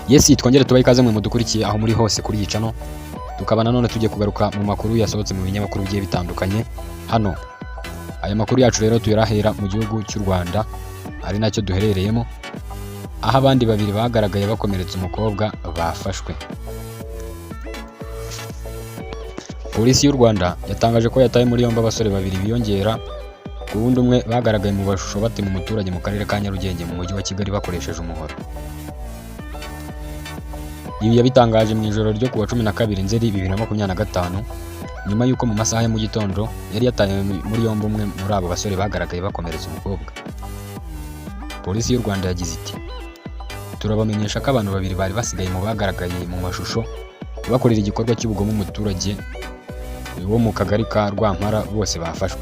Yes, twongere tubahe ikaze mwe mudukurikiye aho muri hose kuri iyi channel. Tukaba nanone tugiye kugaruka mu makuru yasohotse mu binyamakuru bigiye bitandukanye hano. Aya makuru yacu rero tuyarahera mu gihugu cy'u Rwanda, ari nacyo duherereyemo, aho abandi babiri bagaragaye bakomeretsa umukobwa bafashwe. Polisi y'u Rwanda yatangaje ko yataye muri yombi abasore babiri biyongera ku wundi umwe bagaragaye mu mashusho batema umuturage mu karere ka Nyarugenge mu mujyi wa Kigali bakoresheje umuhoro. Ibi yabitangaje mu ijoro ryo kuwa 12 Nzeri 2025, nyuma y'uko mu masaha ya mu gitondo yari yataye muri yombi umwe muri abo basore bagaragaye bakomeretsa umukobwa. Polisi y'u Rwanda yagize iti: "Turabamenyesha ko abantu babiri bari basigaye mu bagaragaye mu mashusho bakorera igikorwa cy'ubugome umuturage wo mu kagari ka Rwampara bose bafashwe.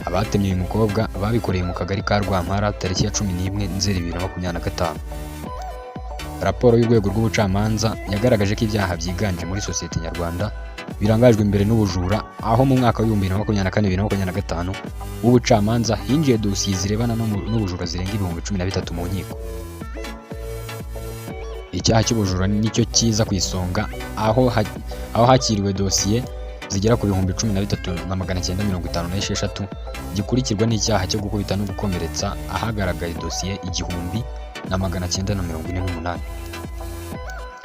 Abatemye uyu mukobwa babikoreye mu kagari ka Rwampara tariki ya 11 Nzeri 2025." Raporo y'urwego rw'ubucamanza yagaragaje ko ibyaha byiganje muri sosiyete nyarwanda birangajwe imbere n'ubujura, aho mu mwaka w'ibihumbi bibiri na makumyabiri na kane 2025 w'ubucamanza hinjiye dosiye zirebana n'ubujura zirenga 13,000 mu nkiko. Icyaha cy'ubujura nicyo kiza ku isonga, aho hakiriwe dosiye zigera ku 13,956, gikurikirwa n'icyaha cyo gukubita no gukomeretsa ahagaragaye dosiye 1948.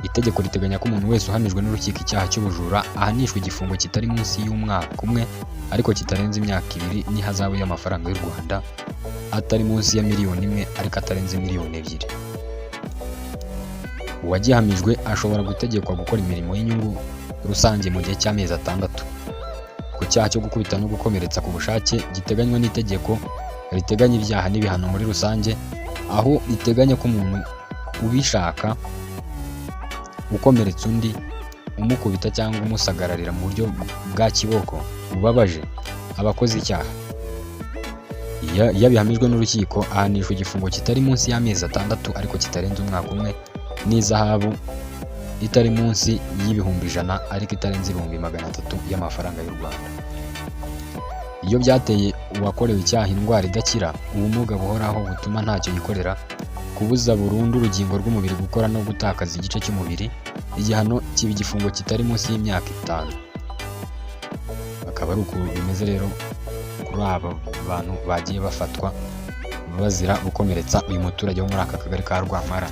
Itegeko riteganya ko umuntu wese uhamijwe n'urukiko icyaha cy'ubujura ahanishwa igifungo kitari munsi y'umwaka umwe ariko kitarenze imyaka 2 n'ihazabu y'amafaranga y'u Rwanda atari munsi ya miliyoni 1 ariko atarenze miliyoni 2. Uwagihamijwe ashobora gutegekwa gukora imirimo y'inyungu rusange mu gihe cy'amezi 6. Ku cyaha cyo gukubita no gukomeretsa ku bushake giteganywa n'itegeko riteganya ibyaha n'ibihano muri rusange, aho riteganya ko umuntu ubishaka ukomeretsa undi, umukubita cyangwa umusagararira mu buryo bwa kiboko bubabaje, aba akoze icyaha. Iyo abihamijwe n'urukiko ahanishwa igifungo kitari munsi y'amezi 6 ariko kitarenze umwaka umwe n'ihazabu itari munsi y'ibihumbi 100 ariko itarenze 300,000 y'amafaranga y'u Rwanda. Iyo byateye uwakorewe icyaha indwara idakira, ubumuga buhoraho butuma ntacyo yikorera, kubuza burundu urugingo rw'umubiri gukora no gutakaza igice cy'umubiri, igihano kiba igifungo kitari munsi y'imyaka 5. Akaba ari uku bimeze rero kuri aba bantu bagiye bafatwa bazira gukomeretsa uyu muturage wo muri aka kagari ka Rwampara.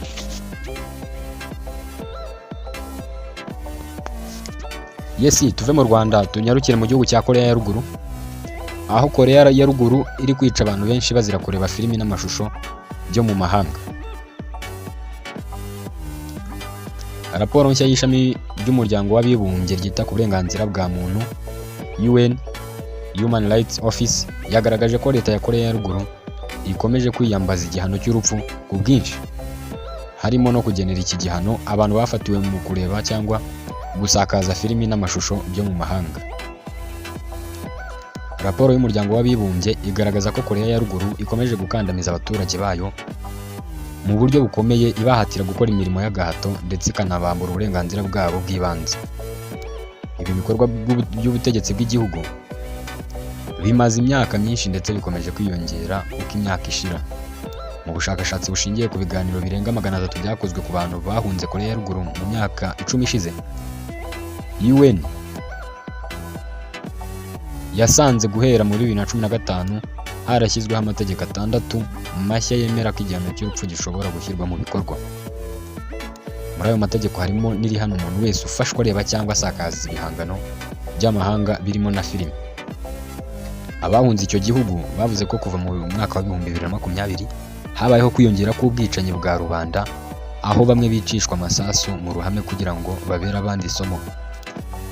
Yes, tuve mu Rwanda tunyarukire mu gihugu cya Korea ya Ruguru, aho Korea ya Ruguru iri kwica abantu benshi bazira kureba filimi n'amashusho byo mu mahanga. Raporo nshya y'ishami ry'umuryango w'abibumbye ryita ku burenganzira bwa muntu, UN Human Rights Office, yagaragaje ko leta ya Korea ya Ruguru ikomeje kwiyambaza igihano cy'urupfu ku bwinshi, harimo no kugenera iki gihano abantu bafatiwe mu kureba cyangwa gusakaza filimi n'amashusho byo mu mahanga. Raporo y'umuryango w'abibumbye igaragaza ko Korea ya Ruguru ikomeje gukandamiza abaturage bayo mu buryo bukomeye, ibahatira gukora imirimo y'agahato ndetse ikanabambura uburenganzira bwabo bw'ibanze. Ibi bikorwa by'ubutegetsi bw'igihugu bimaze imyaka myinshi ndetse bikomeje kwiyongera uko imyaka ishira. Mu bushakashatsi bushingiye ku biganiro birenga 300 byakozwe ku bantu bahunze Korea ya Ruguru mu myaka 10 ishize, UN yasanze guhera muri 2015 harashyizweho amategeko 6 mashya yemera ko igihano cy'urupfu gishobora gushyirwa mu bikorwa. Muri ayo mategeko harimo n'irihana umuntu wese ufashwe areba cyangwa asakaza ibihangano by'amahanga birimo na filime. Abahunze icyo gihugu bavuze ko kuva mu mwaka wa 2020 habayeho kwiyongera k'ubwicanyi bwa rubanda, aho bamwe bicishwa amasasu mu ruhame kugira ngo babere abandi isomo.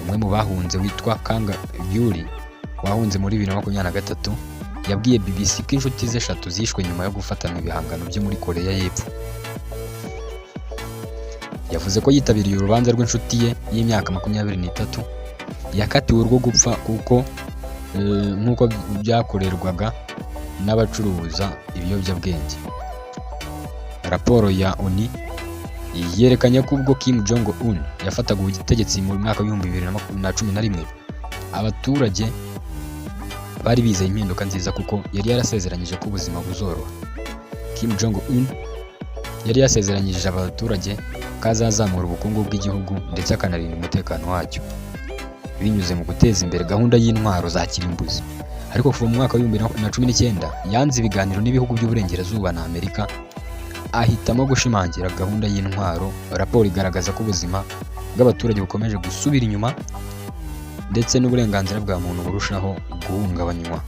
Umwe mu bahunze witwa Kang Gyuri, wahunze muri 2023, yabwiye BBC ko inshuti ze eshatu zishwe nyuma yo gufatanwa ibihangano byo muri Korea y'Epfo. Yavuze ko yitabiriye urubanza rw'inshuti ye y'imyaka 23 yakatiwe urwo gupfa kuko nk'uko byakorerwaga n'abacuruza ibiyobyabwenge. Raporo ya ONU yerekanye ko ubwo Kim Jong Un yafataga ubutegetsi mu mwaka wa 2011, abaturage bari bizeye impinduka nziza kuko yari yarasezeranyije ko ubuzima buzoroha. Kim Jong Un yari yasezeranyije abaturage ko azazamura ubukungu bw'igihugu ndetse akanarinda umutekano wacyo binyuze mu guteza imbere gahunda y'intwaro za kirimbuzi. Ariko kuva mu mwaka wa 2019 yanze ibiganiro n'ibihugu by'Uburengerazuba na Amerika, ahitamo gushimangira gahunda y'intwaro. Raporo igaragaza ko ubuzima bw'abaturage bukomeje gusubira inyuma ndetse n'uburenganzira bwa muntu burushaho guhungabanywa.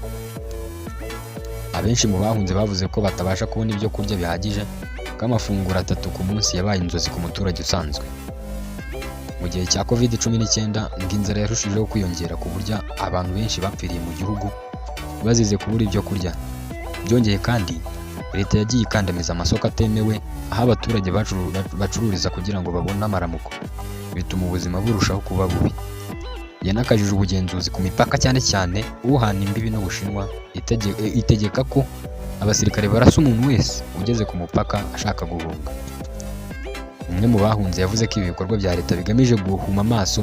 Abenshi mu bahunze bavuze ko batabasha kubona ibyo kurya bihagije, ko amafunguro atatu ku munsi yabaye inzozi ku muturage usanzwe. Mu gihe cya COVID-19 ngo inzara yarushijeho kwiyongera, ku buryo abantu benshi bapfiriye mu gihugu bazize kubura ibyo kurya. Byongeye kandi, leta yagiye ikandamiza amasoko atemewe aho abaturage bacururiza kugira ngo babone amaramuko, bituma ubuzima burushaho kuba bubi. Yanakajije ubugenzuzi ku mipaka, cyane cyane uhana imbibi n'Ubushinwa, itegeka ko abasirikare barasa umuntu wese ugeze ku mupaka ashaka guhunga. Umwe mu bahunze yavuze ko ibi bikorwa bya leta bigamije guhuma amaso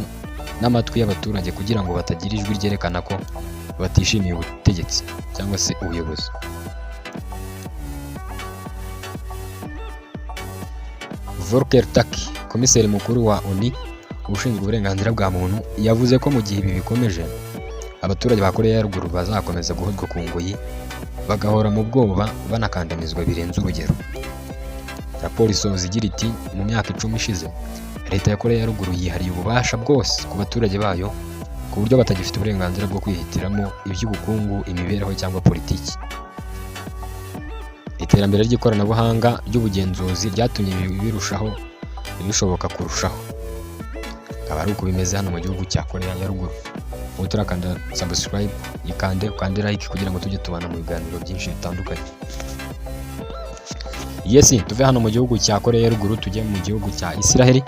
n'amatwi y'abaturage kugira ngo batagira ijwi ryerekana ko batishimiye ubutegetsi cyangwa se ubuyobozi. Volker Turk, komiseri mukuru wa ONU ushinzwe uburenganzira bwa muntu, yavuze ko mu gihe ibi bikomeje, abaturage ba Koreya ya Ruguru bazakomeza guhozwa ku ngoyi, bagahora mu bwoba, banakandamizwa birenze urugero. Raporo isoza igira iti: "Mu myaka 10 ishize, leta ya Koreya ya Ruguru yihariye ububasha bwose ku baturage bayo, ku buryo batagifite uburenganzira bwo kwihitiramo iby'ubukungu, imibereho cyangwa politiki. Iterambere ry'ikoranabuhanga ry'ubugenzuzi ryatumye ibi birushaho bishoboka kurushaho." Akaba ari uko bimeze hano mu gihugu cya Koreya ya Ruguru. Ubu turakanda subscribe, yikande, ukande like kugira ngo tujye tubana mu biganiro byinshi bitandukanye. Yes, tuve hano mu gihugu cya Koreya ya Ruguru tujye mu gihugu cya Isiraheli,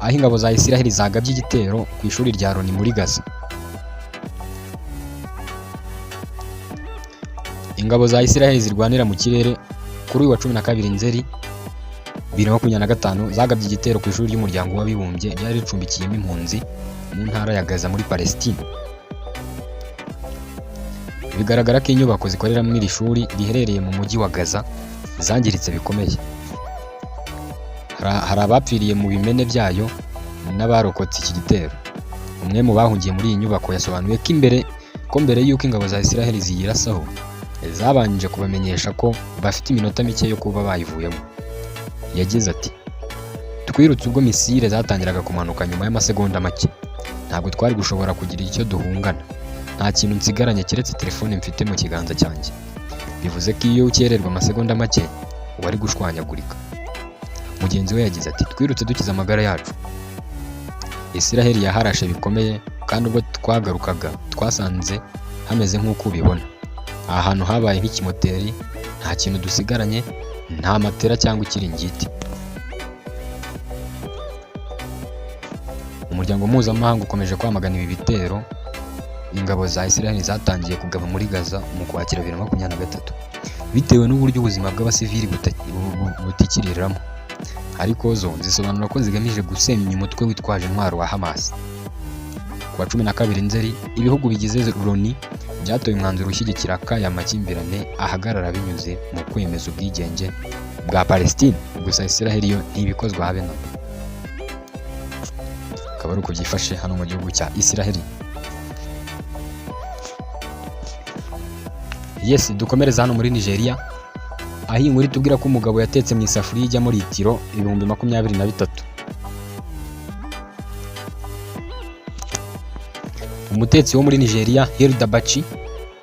aho ingabo za Isiraheli zagabye igitero ku ishuri rya Loni muri Gaza. Ingabo za Isiraheli zirwanira mu kirere kuri uyu wa 12 Nzeri 2025 zagabye igitero ku ishuri ry'Umuryango w'Abibumbye ryari ricumbikiyemo impunzi mu ntara ya Gaza muri Palestine. Bigaragara ko inyubako zikoreramo iri shuri riherereye mu mujyi wa Gaza zangiritse bikomeye. Hari abapfiriye mu bimene byayo n'abarokotse iki gitero. Umwe mu bahungiye muri iyi nyubako yasobanuye ko mbere y'uko ingabo za Isiraheli ziyirasaho, zabanje kubamenyesha ko bafite iminota mike yo kuba bayivuyemo. Yagize ati: "Twirutse ubwo misile zatangiraga kumanuka. Nyuma y'amasegonda make ntabwo twari gushobora kugira icyo duhungana. Nta kintu nsigaranye keretse telefone mfite mu kiganza cyanjye. Bivuze ko iyo ukererwa amasegonda make wari gushwanyagurika." Mugenzi we yagize ati: "Twirutse dukiza amagara yacu. Isiraheli yaharashe bikomeye, kandi ubwo twagarukaga twasanze hameze nk'uko ubibona. Aha hantu habaye nk'ikimoteri, nta kintu dusigaranye, nta matera cyangwa ikiringiti." Umuryango mpuzamahanga ukomeje kwamagana ibi bitero ingabo za Isiraheli zatangiye kugaba muri Gaza mu Kwakira 2023, bitewe n'uburyo ubuzima bw'abasivili butikiriramo, ariko zo zisobanura ko zigamije gusenya umutwe witwaje intwaro wa Hamas. Ku wa 12 Nzeri, ibihugu bigize Loni byatoye umwanzuro ushyigikira ko aya makimbirane ahagarara binyuze mu kwemeza ubwigenge bwa Palestine, gusa Isiraheli yo ntibikozwa habe na mba. Akaba ari uko byifashe hano mu gihugu cya Isiraheli. Yes, dukomereza hano muri Nigeria, aho iyi nkuru itubwira ko umugabo yatetse mu isafuriya ijyamo litiro 23,000. Umutetsi wo muri Nigeria, Hilda Baci,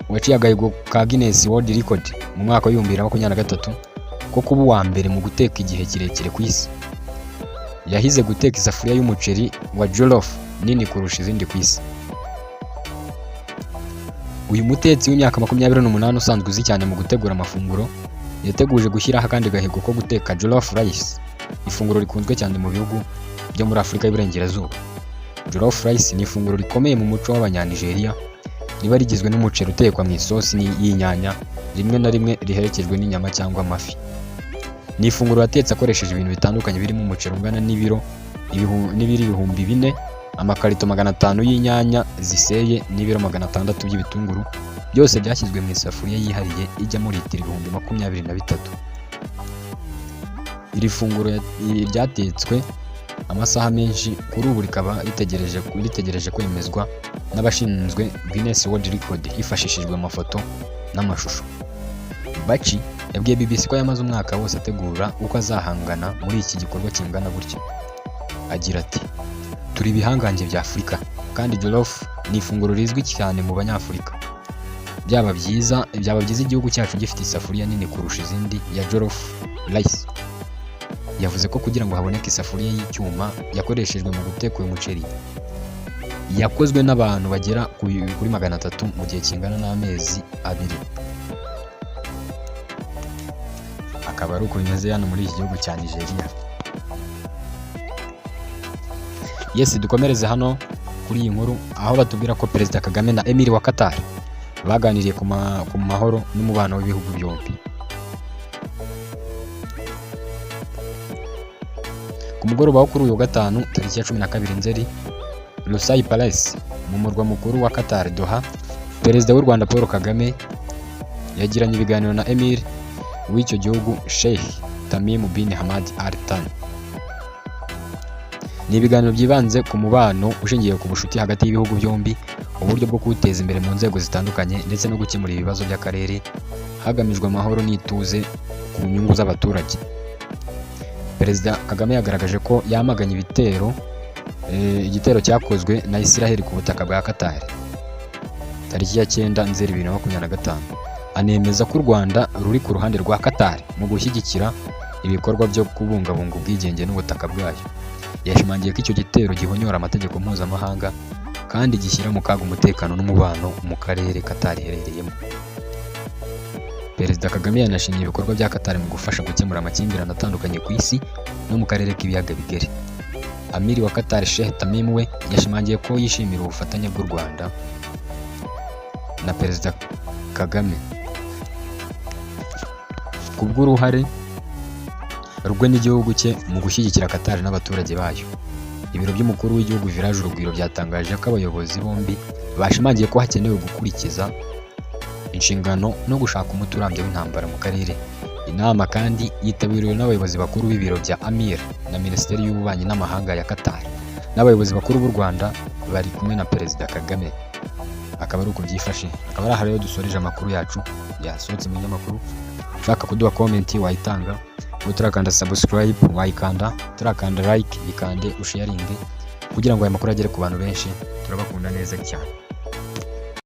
waciye agahigo ka Guinness World Record mu mwaka wa 2023 ko kuba uwa mbere mu guteka igihe kirekire ku isi, yahize guteka isafuriya y'umuceri wa jollof nini kurusha izindi ku isi. Uyu mutetsi w'imyaka 28 usanzwe uzi cyane mu gutegura amafunguro, yateguje gushyiraho akandi gahigo ko guteka jollof rice, ifunguro rikunzwe cyane mu bihugu byo muri Afurika y'Iburengerazuba. Jollof rice ni ifunguro rikomeye mu muco w'Abanyanigeriya, riba rigizwe n'umuceri utekwa mu isosi y'inyanya, rimwe na rimwe riherekejwe n'inyama cyangwa amafi. Ni ifunguro yatetse akoresheje ibintu bitandukanye birimo umuceri ungana n'ibiro 4000, amakarito 500 y'inyanya ziseye n'ibiro 600 by'ibitunguru, byose byashyizwe mu isafuriya yihariye ijyamo litiro 23,000. Iri funguro ryatetswe amasaha menshi, kuri ubu rikaba ritegereje kwemezwa n'abashinzwe Guinness World Record hifashishijwe amafoto n'amashusho. Bachi yabwiye BBC ko yamaze umwaka wose ategura uko azahangana muri iki gikorwa kingana gutya. Agira ati: "Turi ibihangange bya Afurika kandi jollof ni ifunguro rizwi cyane mu Banyafurika. Byaba byiza igihugu cyacu gifite isafuriya nini kurusha izindi ya jollof rice." Yavuze ko kugira ngo haboneke isafuriya y'icyuma yakoreshejwe mu guteka uyu muceri, yakozwe n'abantu bagera kuri 300 mu gihe kingana n'amezi 2. Akaba ari uko bimeze hano muri iki gihugu cya Nigeria. Yes, dukomereze hano kuri iyi nkuru aho batubwira ko Perezida Kagame na Emir wa Qatar baganiriye ku mahoro n'umubano w'ibihugu byombi. Ku mugoroba wo kuri uyu wa gatanu tariki ya 12 Nzeri, Lusail Palace mu murwa mukuru wa Qatar Doha, Perezida w'u Rwanda Paul Kagame yagiranye ibiganiro na Emir w'icyo gihugu Sheikh Tamim bin Hamad Al Thani. Ni ibiganiro byibanze ku mubano ushingiye ku bucuti hagati y'ibihugu byombi, uburyo bwo kuwuteza imbere mu nzego zitandukanye ndetse no gukemura ibibazo by'akarere hagamijwe amahoro n'ituze ku nyungu z'abaturage. Perezida Kagame yagaragaje ko yamaganye igitero cyakozwe na Israel ku butaka bwa Qatar tariki ya 9 Nzeri 2025, anemeza ko u Rwanda ruri ku ruhande rwa Qatar mu gushyigikira ibikorwa byo kubungabunga ubwigenge n'ubutaka bwayo. Yashimangiye ko icyo gitero gihonyora amategeko mpuzamahanga kandi gishyira mu kaga umutekano n'umubano mu karere Qatar iherereyemo. Perezida Kagame yanashimye ibikorwa bya Qatar mu gufasha gukemura amakimbirane atandukanye ku isi no mu karere k'ibiyaga bigari. Amiri wa Qatar Sheikh Tamim we yashimangiye ko yishimira ubufatanye bw'u Rwanda na Perezida Kagame ku bw'uruhare rwe n'igihugu cye mu gushyigikira Qatar n'abaturage bayo. Ibiro by'umukuru w'igihugu Village Urugwiro byatangaje ko abayobozi bombi bashimangiye ko hakenewe gukurikiza inshingano no gushaka umuti urambye w'intambara mu karere. Inama kandi yitabiriwe n'abayobozi bakuru b'ibiro bya Amir na Minisiteri y'Ububanyi n'Amahanga ya Qatar n'abayobozi bakuru b'u Rwanda bari kumwe na Perezida Kagame. Akaba ari uko byifashe. Akaba ari aha rero dusoreje amakuru yacu yasohotse mu binyamakuru. Ushaka kuduha comment wayitanga, utarakanda subscribe wayikanda, utarakanda like yikande, usharinge kugira ngo aya makuru agere ku bantu benshi. Turabakunda neza cyane.